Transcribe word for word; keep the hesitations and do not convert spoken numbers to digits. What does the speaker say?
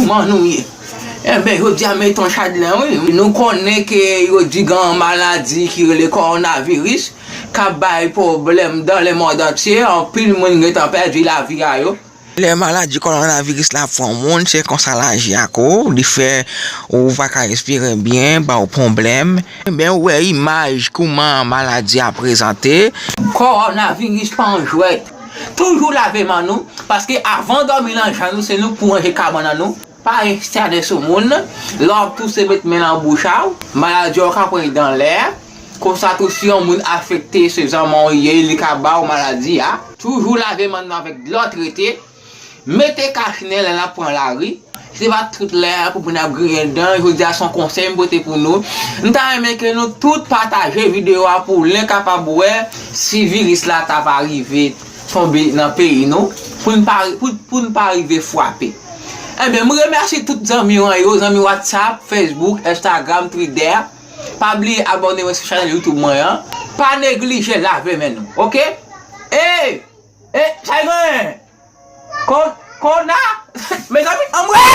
Kòman nou ye? Enben, jodi a meton chadlè, wi. Nou konnen ke yo di gen yon maladi ki rele kowonaviris, k ap bay pwoblèm dans le monde entier. Anpil moun gentan pèdi lavi a yo. Lè maladi kowonaviris la pran moun, se konsa l aji ak ou, li fè ou pa ka respire byen, ba w pwoblèm. Enben, ou wè imaj kouman maladi a prezante. Kowonaviris pa yon jwèt. Toujou lave men nou, paske avan w dòmi nan janm nou, se nou pou ranje kabann an nou. Pa enstale sou moun. Lè w ap touse, met men nan bouch a w. Maladi a w ka pran li dan lè. Konsa tou, si yon moun afekte, se zanmi w ye, li ka ba w maladi a. Toujou lave men nou avèk dlo trete. Mete kach nen lè n ap pran lari. Se pa tout lè pou moun ap griyen dan. Jodi a, se yon konsèy m pote pou nou. M ta renmen ke nou tout pataje videyo a pou len kapab wè si viris la ta va rive tonbe nan peyi nou, pou n pa, pou, pou n pa rive frape. Enben, m remèsye tout zanmi mwen yo, zanmi WhatsApp, Facebook, Instagram, Twitter. Pa bliye abòne mwen sou chanèl YouTube mwen an. Pa neglije lave men nou, oke? Ey! Ey, sa genyen? Kon, kona? Mezanmi, anmwe!